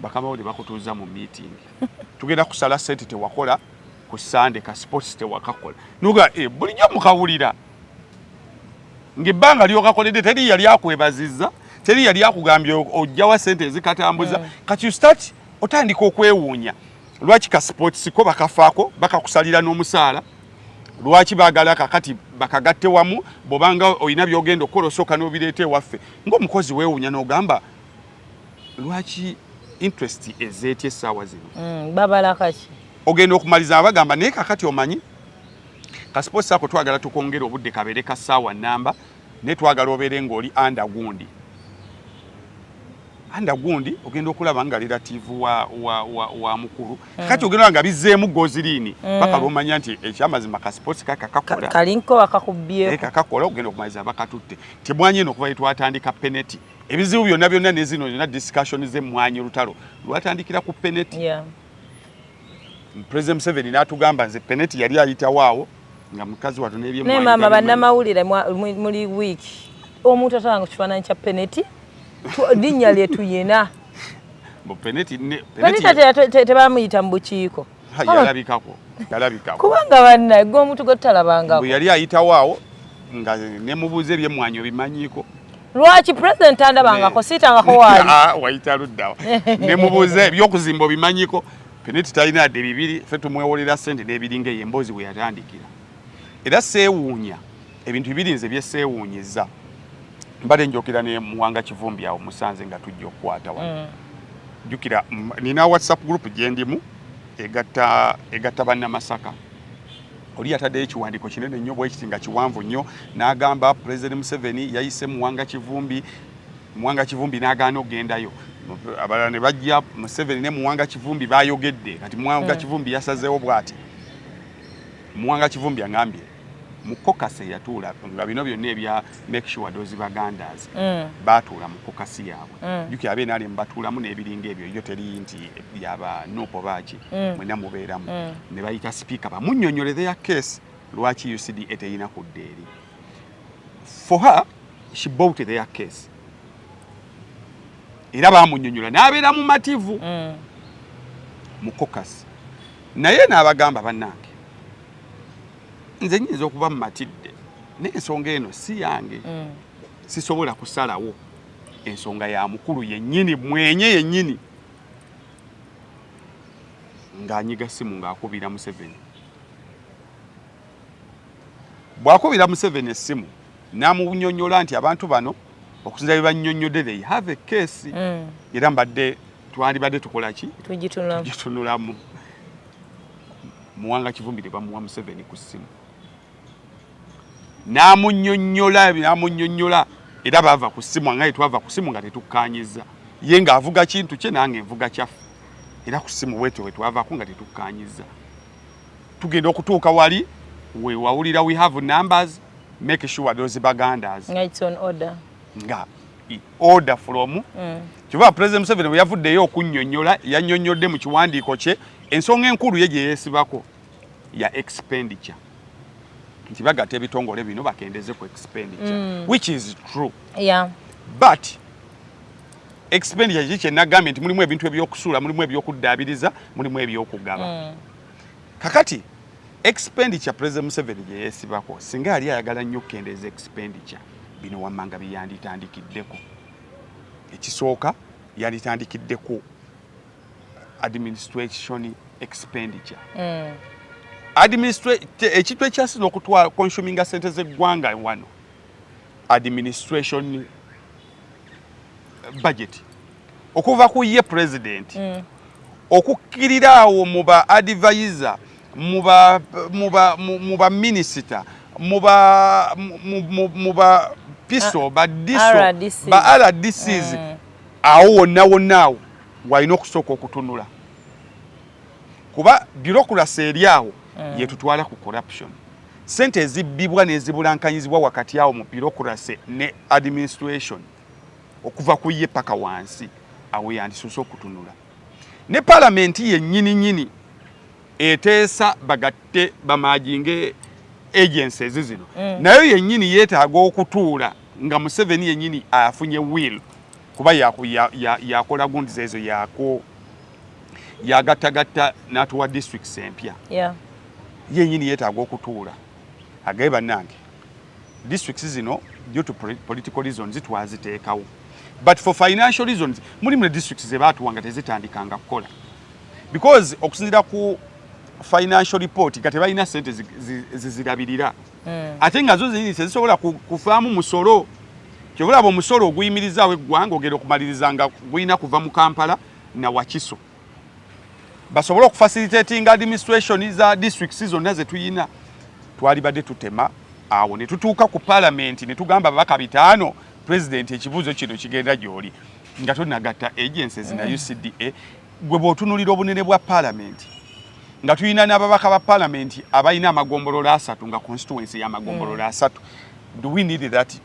B: Bakama bo tebakutuuza mu meeting, tugenda kusala sente, tewakola ku Sande, ka sports tewakakola. Noga e, bulijjo mukawulira ng'ebbanga lyokakoledde teri yali akwebazizza, teri yali akugambye ojjawa sente ezikatambuza. Kati you start, otandika okwewuunya lwaki ka sports ko bakafaako, bakakusalira n'omusaala. Lwaki baagala kakati bakagatte wamu? Bw'obanga olina by'ogenda okukola, osooka n'obireeta ewaffe ng'omukozi. Weewuunya n'ogamba lwaki interest ezeetya essaawa zino?
A: Babala kaki?
B: Ogenda okumaliza abagamba, naye kakati omanyi ka sports ako twagala tukongere obudde, kabeere ka ssaawa namba, naye twagala obeere ng'oli under gundi, under gundi. Ogenda okulaba nga relative wa mukulu. Kati ogenda nga bizzeemu goziriini paka lwomanya nti ekyamazima ka sports kaka kakola.
A: Kalinko bakakubbyeko.
B: Kakakola. Ogenda okumaliza bakatutte. Temwanyi eno okuva twatandika peneti, ebizibu byonna byonna ne zino zonna discussion z'emmwanyi, olutalo lwatandikira ku peneti. President Museveni n'atugamba, nze peneti yali ayitawo awo nga mukazi watu
A: n'ebyemmwanyi naye maama tabimanyi. Bannamawulire muli wiiki omuntu atalanga ku kifaananyi kya peneti, linnya lye tuyina.
B: Mbu peneti
A: peneti tebamuyita mu bukiiko.
B: Ha, yalabikako, yalabikako.
A: Kubanga banna gwe omuntu gwe tutalabangako.
B: Bwe yali ayitawo awo nga nemubuuza ebyemmwanyi obimanyiiko?
A: Lwaki president tandabangako? Siitangako waali.
B: Ah, wayita luddawa? Nemubuuza ebyokuzimba obimanyiiko? Peneti talina adde bibiri, ffe tumwewolera ssente n'ebiringa eyo. Emboozi bwe yatandikira, era seewuunya ebintu bibiri nze byeseewuunyiza. Mbadde njokera ne Muwanga Kivumbi awo musanze nga tujja okukwata wano. Jjukira nina WhatsApp group gye ndimu egatta bannamasaka. Oli yataddeyo ekiwandiiko kinene nnyo bwekiti nga kiwanvu nnyo, n'agamba President Museveni yayise Muwanga Kivumbi, Muwanga Kivumbi n'agaana okugendayo. Abalala ne bajja, Museveni ne Muwanga Kivumbi bayogedde, kati Muwanga Kivumbi yasazeewo bw'ati. Muwanga Kivumbi aŋambye mu caucus eyatuula nga bino byonna ebya make sure those Bagandas baatuula mu caucus yaabwe. Jjukira abe NRM batuulamu n'ebiringa ebyo, yo teri nti yaba NUP oba ki, mwenna mubeeramu. Ne bayita sipiika bamunnyonnyole their case, lwaki UCDA teyina kudda eri. For her, she bought their case, era bamunnyonnyola n'abeera mumativu mu caucus. Naye n'abagamba, bannange, nze nyinza okuba mumatidde n'ensonga eno si yange, sisobola kusalawo, ensonga ya mukulu yennyini, mwenye yennyini. Ng'anyiga simu ng'akubira Museveni. Bw'akubira Museveni essimu n'amunyonnyola nti abantu bano okusinza bye bannyonnyodde, they have a case, era mbadde twandibadde tukola ki?
A: Tugitunulamu.
B: Tugitunulamu. Muwanga Kivumbi ne bamuwa Museveni ku ssimu n'amunnyonnyola, n'amunnyonnyola, era baava ku ssimu nga twava ku ssimu nga tetukkaanyiza, ye ng'avuga kintu kye, nange nvuga kyaffe, era ku ssimu bwetyo bwe twavaako nga tetukkaanyiza. Tugenda okutuuka wali we wawulira we have numbers, make sure those Bagandas
A: nga it's on order.
B: Nga order from kyova President Museveni bwe yavuddeyo okunnyonnyola, yannyonnyodde mu kiwandiiko kye ensonga enkulu ye gye yeesibako ya expenditure, nti bagatta ebitongole bino bakendeze ku expenditure, which is true. But expenditure kiki? Kyenagambye nti mulimu ebintu ebyokusuula, mulimu ebyokuddaabiriza, mulimu ebyokugaba. Kakati expenditure President Museveni gye yeesibako, singa yali ayagala nnyo okukendeeza expenditure, bino wammanga byeyanditandikiddeko. Ekisooka, Yanditandikiddeku administration expenditure. Ekintu ekyasinza okutwala consuminga sente z'eggwanga wano, administration budget, okuva ku ye president okukkirira awo mu ba advisor, mu ba minisita, mu ba PISO, ba DISO,
A: RDCs.
B: Ba RDCs, awo wonna wonna awo walina okusooka okutunula, kuba bureaucracy eri awo yetutwala ku corruption. Sente ezibbibwa n'ezibulankanyizibwa wakati awo mu bureaucracy ne administration, okuva ku ye paka wansi awo, yandisoose okutunula. Ne palamenti yennyini nyini eteesa bagatte bamerginge agencies zino, nayo yennyini yeetaaga okutuula nga Museveni yennyini afunye will, kuba yakola gundi zeezo, yako yagattagatta n'atuwa districts empya. Yennyini yeetaaga okutuula agaye, bannange, districts zino due to political reasons twaziteekawo, but for financial reasons mulimu ne districts ze baatuwa nga tezitandikanga kukola, because okusinziira ku financial report nga tebalina sente zizirabirira, ate nga zo zenyini tezisobola kuvaamu musolo. Kyobulaba omusolo oguyimirizaawo eggwanga ogenda okumaliriza nga gulina kuva mu Kampala na Wakiso, basobole okufacilitatinga administration za districts zonna zetuyina. Twalibadde tutema awo ne tutuuka ku palamenti ne tugamba ababaka 500, president, ekibuuzo kino kigenda gy'oli nga tonagatta agencies na UCDA. Gwe bw'otunulira obunene bwa palamenti, nga tulina n'ababaka ba palamenti abalina amagombolola 3, nga constituency y'amagombolola 3, do we need that?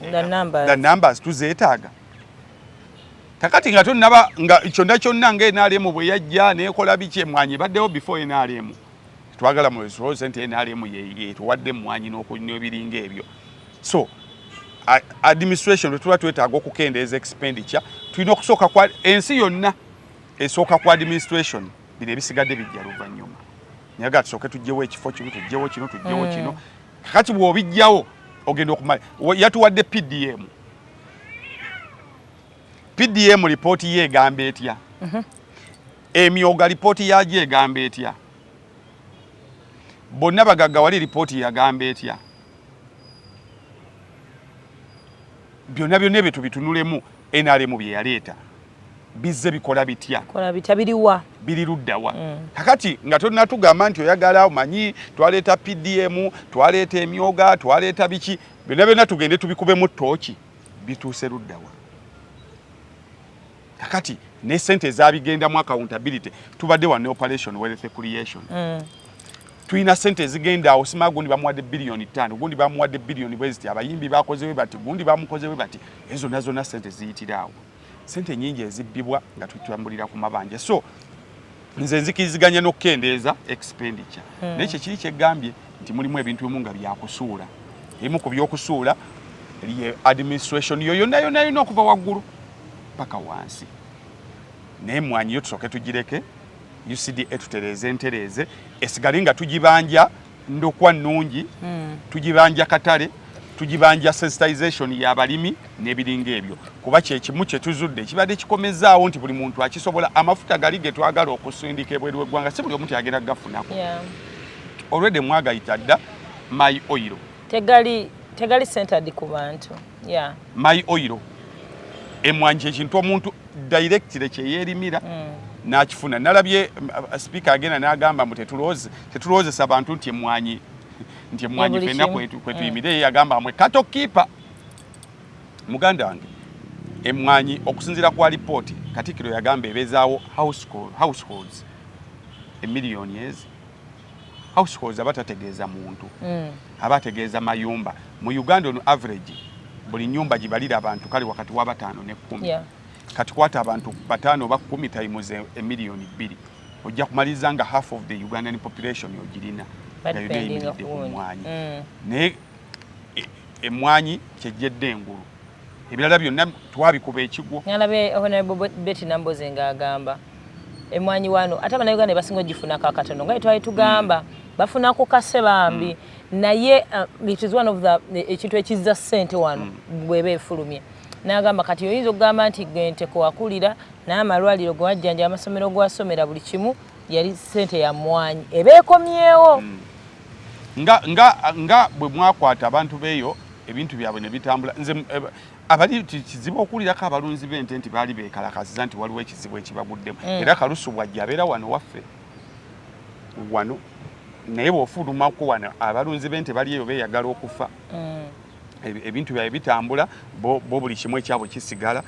A: The numbers.
B: The numbers tuzeetaaga kakati nga tonnaba nga kyonna kyonna nga NRM bwe yajja neekola biki, emwanyi baddewo before NRM. Twagala mulowooze nti NRM yetuwadde emmwanyi n'ebiringa ebyo. So administration, bwe tuba twetaaga okukendeeza expenditure, tulina okusooka kwa ensi yonna esooka ku administration, bino ebisigadde bijja luvannyuma. Naye ga tusooke tuggyewo ekifo kino, tuggyewo kino, tuggyewo kino. Kakati bw'obijjawo ogenda okumala yatuwadde PDM. PDM lipooti ye egamba etya? Emyoga lipooti yagyo egamba etya? Bonna bagagga wali lipooti yagamba etya? Byonna byonna ebyo tubitunulemu. NRM bye yaleeta bizze bikola bitya?
A: Kola bitya? Biriwa?
B: Biri luddawa? Kakati nga tonnatugamba nti oyagala omanyi twaleeta PDM, twaleeta emyoga, twaleeta biki, byonna byonna tugende tubikubemu ttooki, bituuse luddawa kakati ne sente ezabigendamu, accountability. Tubadde wa ne Operation Wealth Creation, tulina sente ezigenda awo, sima gundi bamuwadde biliyoni 5, gundi bamuwadde biliyoni bwe ziti, abayimbi bakozewe bati, gundi bamukozewe bati, ezo zonna zonna sente ziyitira awo, sente nyingi ezibbibwa nga tutambulira ku mabanja. So nze nzikiriziganya n'okukendeeza expenditure, naye kyekiri kyegambye nti mulimu ebintu ebimu nga byakusuula. Ebimu ku byokusuula ye administration yo yonna yonna yonna okuva waggulu paka wansi. Naye mwanyi yo tusooke tugireke, UCDA tutereeze ntereeze, esigale nga tugibanja ndokwa nnungi, tugibanja katale, tugibanja sensitization y'abalimi n'ebiringa ebyo, kuba kyekimu kye tuzudde ekibadde kikomezaawo nti buli muntu akisobola. Amafuta gali ge twagala okusindika ebweru w'eggwanga, si buli omu tyagenda kugafunako. Olwedde mwagayita dda My Oil.
A: Tegali centered ku bantu, yeah.
B: My Oil, emwanyi kyekintu omuntu directly kyeyeerimira n'akifuna. Nalabye speaker agenda n'agamba mbu tetulowoozesa bantu nti emwanyi
A: buli
B: fenna
A: kimu.
B: Kwetuyimire. Ye yagamba mwe cattle keeper muganda wange, emwanyi okusinziira kwa lipooti Katikkiro yagamba ebeezaawo households emiliyoni ezi. Households aba tategeeza muntu, aba ategeeza mayumba. Mu Uganda ono average buli nyumba gibalira abantu kale wakati wa 5 ne 10. Kati kwata abantu 5 oba 10 times emiliyoni 2, ojja kumaliriza nga half of the Ugandan population ogirina nga yonna
A: Badependinga
B: eyimiridde ku
A: ku wundi.
B: mmwanyi. Naye emwanyi kyejjedde engulu, ebirala byonna twabikuba ekigwo.
A: Nalabye Honorable Betty Namboze ng'agamba emwanyi wano ate Abannayuganda basinga ogifunako akatono, nga twali tugamba bafunako kase bambi, naye it is one of the ekintu ekizza ssente wano bw'eba efulumye. N'agamba kati oyinza okugamba nti gente kwewakulira n'amalwaliro ge wajjanja, amasomero gwasomera, buli kimu yali ssente ya mmwanyi eba ekomyewo.
B: Nga bwe mwakwata abantu beeyo, ebintu byabwe ne bitambula. Nze abali kizibu okuwulirako abalunzi b'ente nti baali beekalakasiza nti waliwo ekizibu ekibaguddemu. Era Kalusu bwajja abeera wano waffe wano, naye bw'ofulumako wano abalunzi b'ente bali eyo beeyagala okufa. Ebintu byabwe bitambula, bo buli kimu ekyabwe kisigala,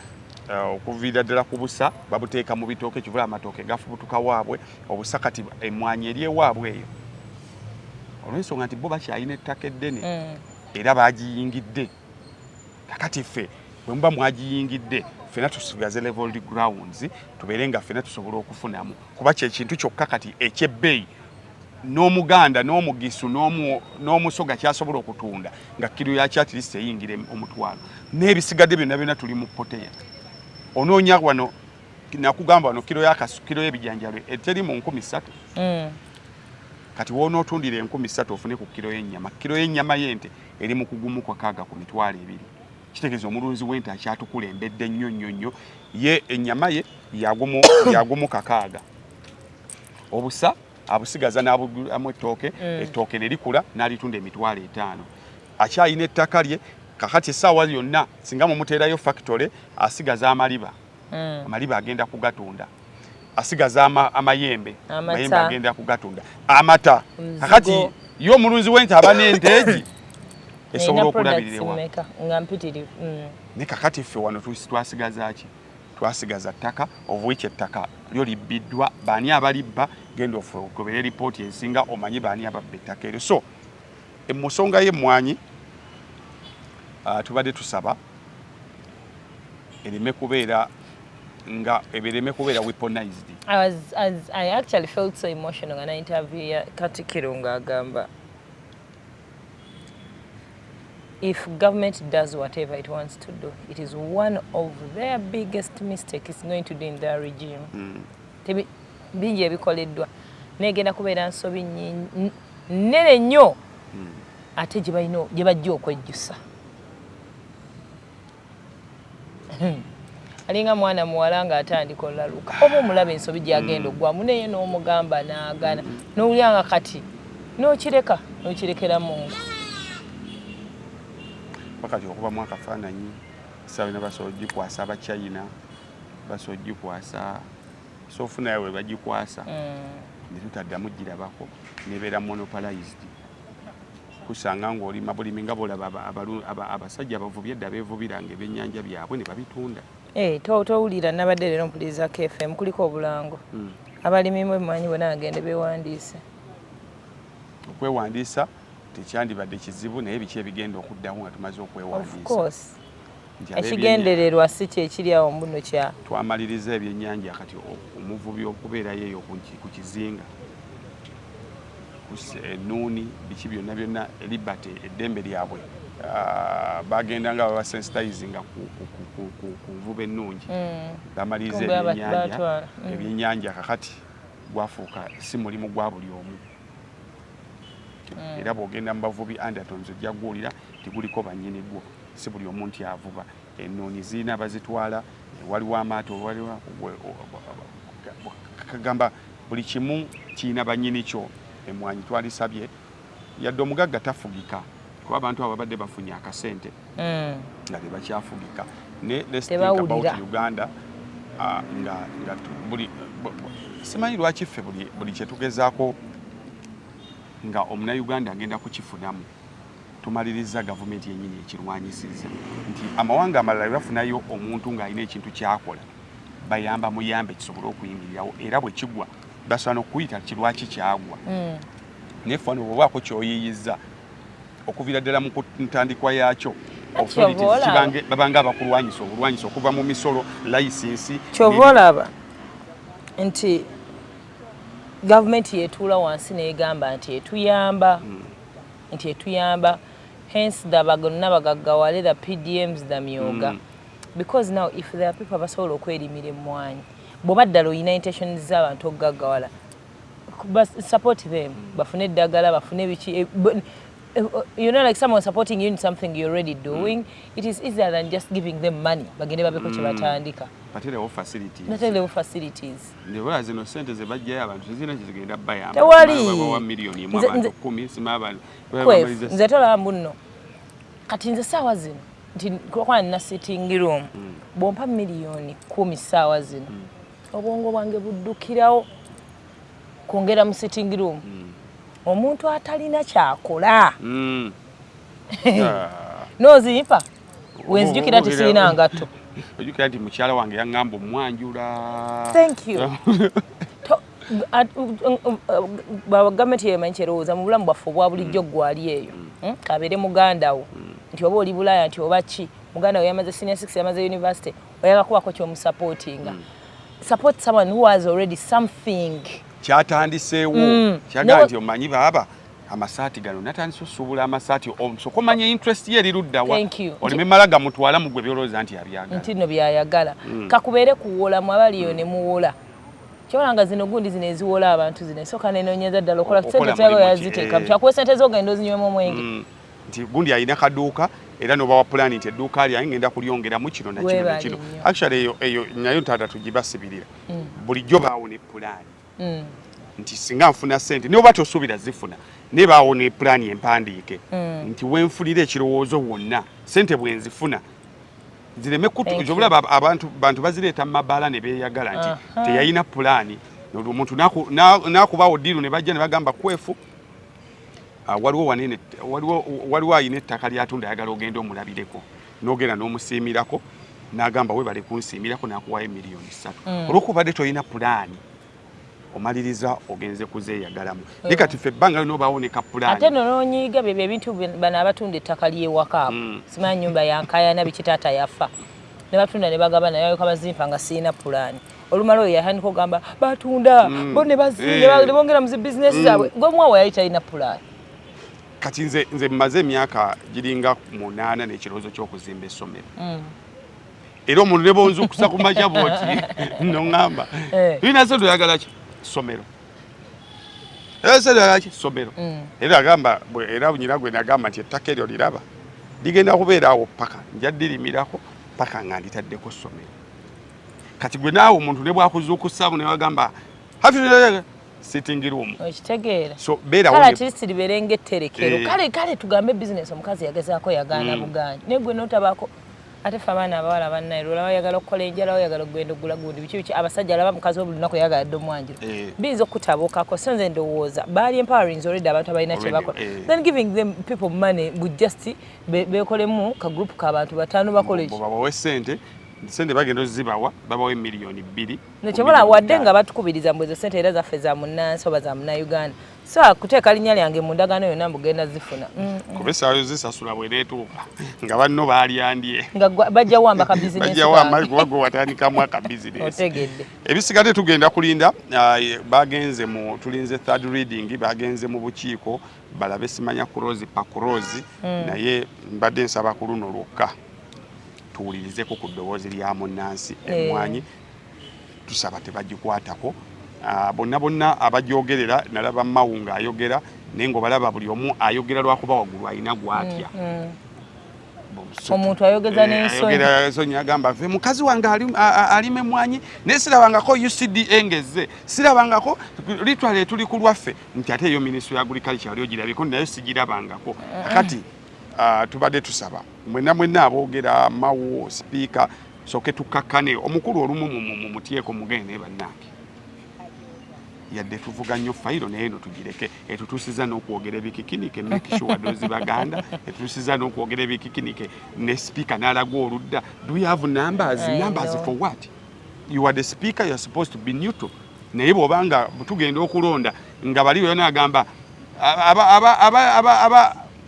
B: okuviira ddala ku busa babuteeka mu bitooke, kivula amatooke gafubutuka waabwe obusa. Kati emmwanyi eri ewaabwe eyo olw'ensonga nti bo bakyalina ettaka eddene era bagiyingidde. Kakati ffe bwe muba mwagiyingidde, ffena tusigaze leveled grounds, tubeere nga ffena tusobola okufunamu, kuba kyekintu kyokka kati ekyebbeeyi n'Omuganda n'Omugisu n'Omusoga kyasobola okutunda nga kiro yakyo at least eyingira 10,000, n'ebisigadde byonna byonna tuli mu poteya. Onoonya wano, nakugamba wano kiro y'akasu, kiro y'ebijanjalo eteri mu 3,000. Kati woonootundira 3,000 ofune ku kiro y'ennyama, kiro y'ennyama y'ente eri mu kugumu kakaaga ku 20,000. Kitegeeza omulunzi w'ente akyatukulembedde nnyo nnyo nnyo. Ye ennyama ye yagumu kakaaga, obusa abusigaza n'abugulamu ettooke, ettooke ne likula n'alitunda 50,000. Akyalina ettaka lye. Kakati essaawa yonna singa mumuteerayo factory, asigaza amaliba, amaliba agenda kugatunda, asigaza amayembe, amayembe agenda kugatunda, amata. Kakati ye omulunzi w'ente aba n'ente egi esobola okulabirira.
A: Nga mpitirivu.
B: Ne kakati ffe wano twasigaza ki? Twasigaza ttaka, of which ettaka lyo libbiddwa. Baani abalibba? Genda ofe ogobere ripooti esinga omanyi baani ababba ettaka eryo. So mu nsonga y'emmwanyi, tubadde tusaba ereme kubeera nga ereme kubeera weaponized.
A: I actually felt so emotional nga na interview ya Katikiro ng'agamba if government does whatever it wants to do, it is one of their biggest mistakes it's going to do in their regime. Bingi ebikoleddwa, negenda kubeera nsobi nnene nnyo ate gye balina gye bajja okwejjusa. Alinga mwana muwala ng'atandika olaluka oba omulaba ensobi gyagenda ogwamu, naye n'omugamba n'agaana, n'owulira nga kati n'okireka n'okirekera Mungu.
B: Wakati okubamu akafaananyi essaawa yonna basobola ogikwasa Abachina, basobola ogikwasa, sofunayo we bagikwasa ne tutaddamu girabako, nebeera monopolized. Kusanga ng'olima bulimi nga bolaba abasajja abavubi edda beevubiranga ebyennyanja byabwe ne babitunda.
A: Eh, towulira nabadde leero mpuliriza KFM, kuliko obulango. Abalimi b'emmwanyi bonna bagende beewandiise.
B: Okwewandiisa tekyandibadde kizibu, naye biki ebigenda okuddawo nga tumaze
A: Of
B: okwewandiisa?
A: course.
B: Nti
A: Ekigendererwa si kyekiri awo mbuno kya
B: twamaliriza ebyennyanja, kati omuvubi okubeerayo eyo ku kizinga, ennuuni, biki byonna byonna, liberty, eddembe lyabwe, bagenda nga babasensitizinga ku nvuba ennungi. Bamaliriza
A: Kumbe
B: ebyennyanja.
A: Batwala.
B: Ebyennyanja kakati gwafuuka si mulimu gwa buli omu, era bw'ogenda mu bavubi undertones ojja guwulira nti guliko bannyini gwo, si buli omu nti avuba. Ennuuni zirina bazitwala, waliwo amaato, waliwo kagamba buli kimu kirina bannyini kyo. Emwanyi twalisabye yadde omugagga tafugika, kuba abantu abo babadde bafunye akasente nga tebakyafugika. Ne let's think about
A: Tebawulira.
B: Uganda, nga buli simanyi lwaki ffe buli kyetugezaako nga omunauganda agenda kukifunamu, tumaliriza gavumenti yennyini ekirwanyisizza, nti amawanga amalala bwe bafunayo omuntu ng'alina ekintu kyakola, bayamba muyambe kisobole okuyingirirawo, era bwe kigwa basobola n'okuyita kirwaki kyagwa. Naye ffe wano bw'obaako ky'oyiiyizza okuviira ddala mu ntandikwa yaakyo,
A: Ati
B: authorities
A: oba olaba.
B: Babanga abakulwanyisa obulwanyisa okuva mu misolo, layisinsi.
A: Kyova olaba nti gavumenti yetuula wansi n'egamba nti etuyamba, nti etuyamba, hence the bonna bagaggawale, the PDMs, the myoga, because now if there are people abasobola okwerimira emmwanyi, bw'oba ddala oyina intentions z'abantu okugaggawala, support them, bafune eddagala, bafune biki, Like someone supporting you in something you're already doing, it is easier than just giving them money bagende babeko kye batandika.
B: Baterewo facilities.
A: Baterewo facilities.
B: Ndibula zino sente ze bajjayo abantu tezirina kyezigenda bayamba.
A: Tewali.
B: Babawa 1 million abantu 10, sima abantu.
A: Kwefu, nze tolaba mbu nno kati nze saawa zino nti kuba nina sitting room, bwompa 10 million saawa zino, obwongo bwange buddukirawo kwongera mu sitting room. Omuntu atalina kyakola, nozimpa wenzijukira nti sirina ngatto.
B: Ojjukira nti mukyala wange yaŋŋamba omwanjula.
A: Thank you. Gavumenti yemanyi kyerowooza mu bulamu bwaffe obwa bulijjo. Gwali eyo, Kabeere muganda wo, nti oba oli Bulaaya, nti oba ki, muganda wo yamaze senior six, yamaze university, oyagala kubako kyomusupportinga, support someone who has already something.
B: Kyatandiseewo. Kyagaa nti omanyi baaba amasaati gano natandise osuubula amasaati, osooka omanye interest ye eriruddawa.
A: Thank you.
B: Oleme mala gamutwala mu gwe byolowooza nti abyagala.
A: Nti nno byayagala. Kakubeere kuwola, mwabaliyo ne muwola, kyobola nga zino gundi zino eziwola abantu zino esooka nenoonyeza ddala okola
B: Okola
A: sente zayo
B: mulimu ki?
A: yaziteeka kyakuwa sente zogenda ozinywemu omwenge.
B: Nti gundi alina kaduuka era nobawa pulaani nti edduuka lyange ngenda kulyongeramu kino nakino
A: Weebale
B: nakino.
A: nnyo.
B: Actually eyo nayo taata tugibasibirira bulijjo, baawo ne pulaani nti singa nfuna sente, niba tosuubira zifuna, naye baawo ne pulaani empandiike nti wenfunira ekirowoozo wonna sente bwenzifuna zireme.
A: Thank you.
B: Obulaba abantu bantu bazireeta mu mabaala ne beeyagala nti teyalina pulaani. Olwo omuntu n'akubaawo deal ne bajja ne bagamba kwefu, waliwo wanene, waliwo ayina ettaka lyatunda, ayagala ogenda omulabireko, n'ogenda n'omusiimirako n'agamba webale kunsiimirako, n'akuwayo 3 million. Olwokuba obadde tolina pulaani, omaliriza ogenze kuzeeyagalamu. Naye kati ffe ebbanga lino obaawo ne kapulaani.
A: Ate no nonyiiga byebyo ebintu bano abatunda ettaka ly'ewaka abo, simanyi nyumba yankayana biki, taata yafa ne batunda ne bagaba, naye ayoka bazimpa nga sirina pulaani. Olumala oyo yatandika ogamba batunda bo ne ne bongera mu zi bizinesi zaabwe, gwe yali talina pulaani.
B: Kati nze mmaze emyaka giringa 8 n'ekirowoozo ky'okuzimba essomero, era omuntu ne bonzukusa ku makya bwoti noŋŋamba, "Tulina sente, oyagala ki?" "Ssomero." "Era sente oyagala ki?" "Ssomero." Era agamba era nyina gwe nagamba nti ettaka eryo liraba ligenda kubeera awo paka nja ddirimirako paka nga nditaddeko ssomero. Kati gwe naawe omuntu ne bwakuzuukusa ne bagamba hafi sitting room.
A: Okitegeera?
B: So beerawo.
A: Kale at least libeere ng'etterekero. Kale tugambe bizinesi omukazi yagezaako yagaana bugaanyi, naye gwe notabaako. Ate ffe abaana abawala bannaye, olaba oyagala okukola enjala, oyagala okugenda okugula gundi biki biki, abasajja alaba mukazi we buli lunaku yagala dde omwanjula. Biyinza okutabukako. So nze ndowooza baali empowering already abantu abalina kye
B: Already,
A: bakola.
B: eh.
A: Then giving them people money would just bekolemu ka group k'abantu bataano bakole ki?
B: Babawe sente, sente bagenda ozibawa, babawe 2 million.
A: Nekyobola wadde nga batukubiriza mbu ezo sente era zaffe za munnansi oba za Munnayuganda, so kuteeka linnya lyange mu ndagaano yonna mbugenda zifuna.
B: Kuba essaawa zisasula bweneetuuka nga banno balyandye.
A: Nga bajja wamba ka bizinesi
B: bajja wamba kuba gwe watandikamu akabizinesi.
A: Otegedde?
B: Ebisigadde tugenda kulinda. Bagenze mu, tulinze third reading, bagenze mu bukiiko balabe simanya clause pa clause. Naye mbadde nsaba ku luno lwokka tuwulirizeko ku ddoboozi lya munnansi. Emmwanyi tusaba tebagikwatako. Bonna bonna abagyogerera nalaba Mawu ng'ayogera, naye ng'obalaba buli omu ayogera lwakuba waggulu alina gwatya.
A: Omuntu ayogeza n'ensonyi.
B: Ayogera ensonyi, agamba fe mukazi wange alima emmwanyi, naye sirabangako UCDA ngezze, sirabangako litwale tuli ku lwaffe nti ate eyo Ministry ya Agriculture wali ogirabiko, nayo sigirabangako. Kati tubadde tusaba mwenna mwenna aboogera, Mawu, sipiika, soke tukakkane omukulu olumu mumutyeko mugende naye bannange, yadde tuvuga nnyo fayiro, naye eno tugireke etutuusiza n'okwogera ebikikinike. Make sure those baganda etutuusiza n'okwogera ebikikinike ne sipiika n'alaga oludda. Do you have numbers?
A: I
B: Numbers
A: know.
B: for what? You are the speaker, you are supposed to be neutral. Naye bw'obanga tugenda okulonda nga bali yona agamba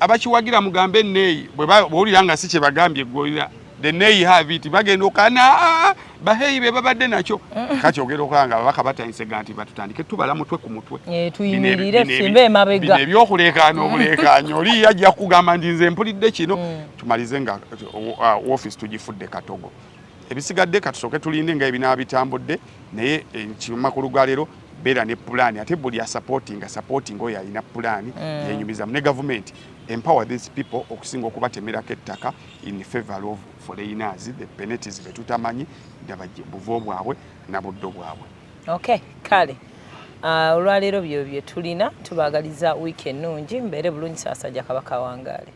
B: abakiwagira mugambe neeyi, bw'owulira nga si kye bagambye gwolira the nay have it, bagenda okana baheyi be babadde nakyo. Kati ogenda okulaba nga ababaka batandise nti batutandike tubala mutwe ku mutwe.
A: Tuyimirire tusimbe emabega.
B: Bino ebyokuleekaana obuleekaanyi, oli ajja kugamba nti nze mpulidde kino. Tumalize nga office tugifudde katogo. Ebisigadde katusooke tulinde nga ebinaaba bitambudde, naye ekimakulu ga leero Beera ne pulaani, ate buli asupportinga, supporting oyo alina pulaani. Yenyumizamu ne gavumenti empower these people okusinga okubatemerako ettaka in favor of foreigners, the peneties betutamanyi buvo bwabwe na buddo bwabwe.
A: Okay, kale olwaleero byo bye tulina. Tubaagaliza wiiki ennungi, mbeere bulungi. Ssaabasajja Kabaka wangaale.